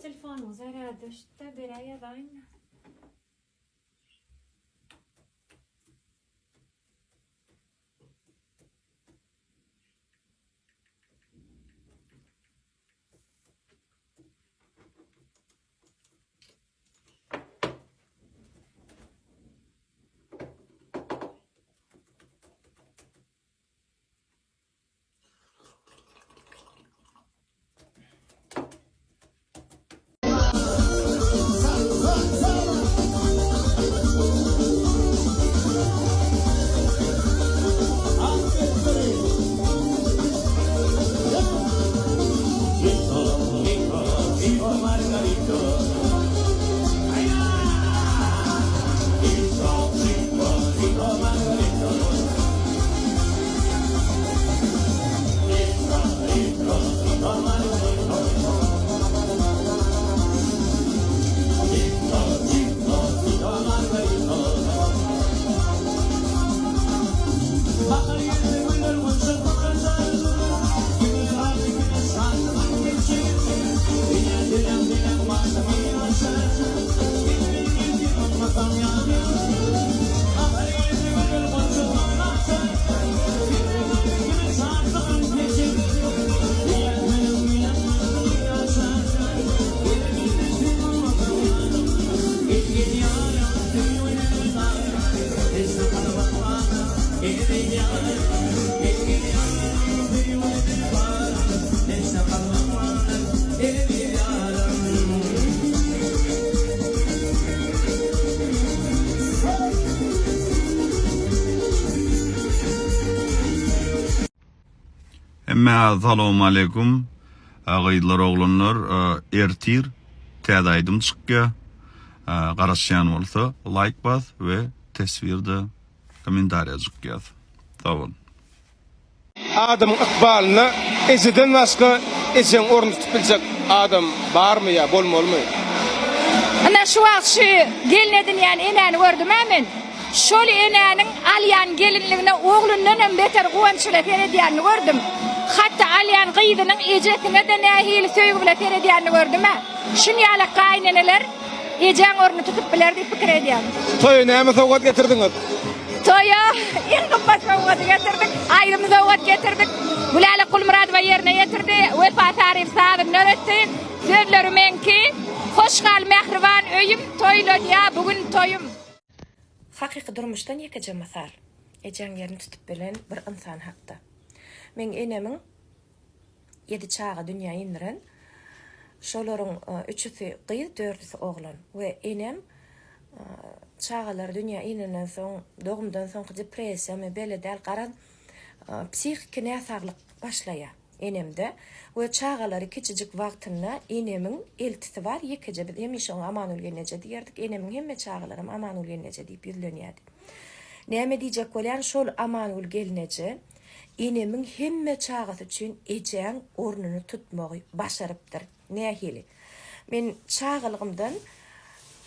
Telefonyň zarýady düşdi-de, beräý ýazaýyn. Hemmä salowmaleýkum gyzlar oglanlar ertir täze aýdym çykýa garaşýan bolsa laýk bas we teswirde kommentariýajyk ýaz sag bol. Adamyň ykbalynda ejeden başga ejeň ornuny tutup biljek adam barmy ýa bolmalymy? Ine şu wagt şu gelin edinýän enäni gördüm-ä men. Şol enäniň alýan gelinligine oglundanam beter guwanç bile seredýänini gördüm. Hatda alýan gyzynyň ejesine-de nähili söýgi bile seredýänini gördüm-ä. Şunýalak gaýyneneler ejäň ornuny tutup biler diýip pikir edýän. Toýa näme sowgat getirdiňiz? Toýa iň gymmat sowgady getirdik. Aýdym sowgat getirdik. Gülälek Gulmyradowa ýerine ýetirdi. Wepa Saryýew sazyny döretdi. Sözleri meňki. Hoş gal mähriban öýüm, toýlanýa bu gün toýum. Hakyky durmuşdan ýekeje mysal. Ejäň ýerini tutup bilen bir ynsan hakda. Meň enemiň ýedi çaga dünýä indiren. Şolaryň üçüsi gyz, dördüsi oglan. We enem çagalary dünýä inenden soň, dogumdan soňky depressiýamy, belli däl, garaz, psihiki näsaglyk başlaýar enemde. We çagalary kiçijik wagtynda enemiň eltisi bar, ýekeje, biz hemişe oňa Amangül gelneje diýerdik, enemiň hemme çagalaram Amangül gelneje diýip ýüzlenýärdi. Näme diýjek bolýan, şol Amangül gelneje Enemiň hemme çagasy üçin ejäň ornuny tutmagy başarypdyr. Nähili? Men çagalygymdan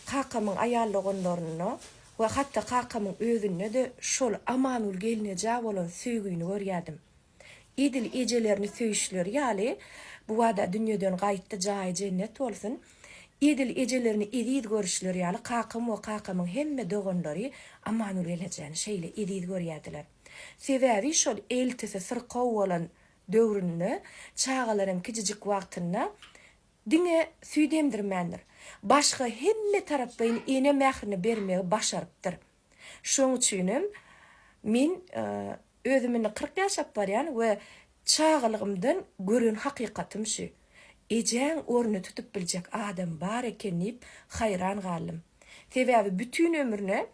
kakamyň aýal doganlarynda we hatda kakamyň özünde-de şol Amangül gelnejä bolan söýgini görýärdim. Edil ejelerini söýüşleri ýaly, bu wada dünýeden gaýtdy, jaýy jennet bolsun, edil ejelerini eziz görüşleri ýaly kakam we kakamyň hemme doganlary Amangül gelnejäni şeýle eziz görýärdiler. Sebäbi şol eltisi syrkaw bolan döwründe, çagalaram kiçijik wagtynda diňe süýt emdirmändir. Başga hemme taraplaýyn ene mährini bermegi başarypdyr. Şoň üçinem men özüm indi 40 ýaşap barýan we çagalygymdan gören hakykatym şu. Ejäň ornuny tutup biljek adam bar eken diýip haýran galdym. Sebäbi bütin ömrüne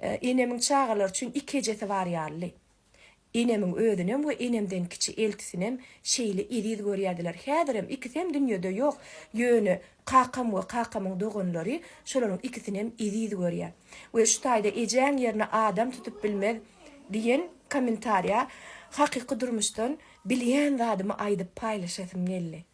enemiň çagalary üçin iki ejesi bar ýalydy. Enemiň özünem we enemden kiçi eltisinem şeýle eziz görýärdiler. Häzirem ikisem dünýede ýok, ýöne kakam we kakamyň doganlary şolaryň ikisinem eziz görýär. We şu taýda ejäň ýerine adam tutup bilmez diýen kommentariýa hakyky durmuşdan bilýän zadymy aýdyp paýlaşasym geldi.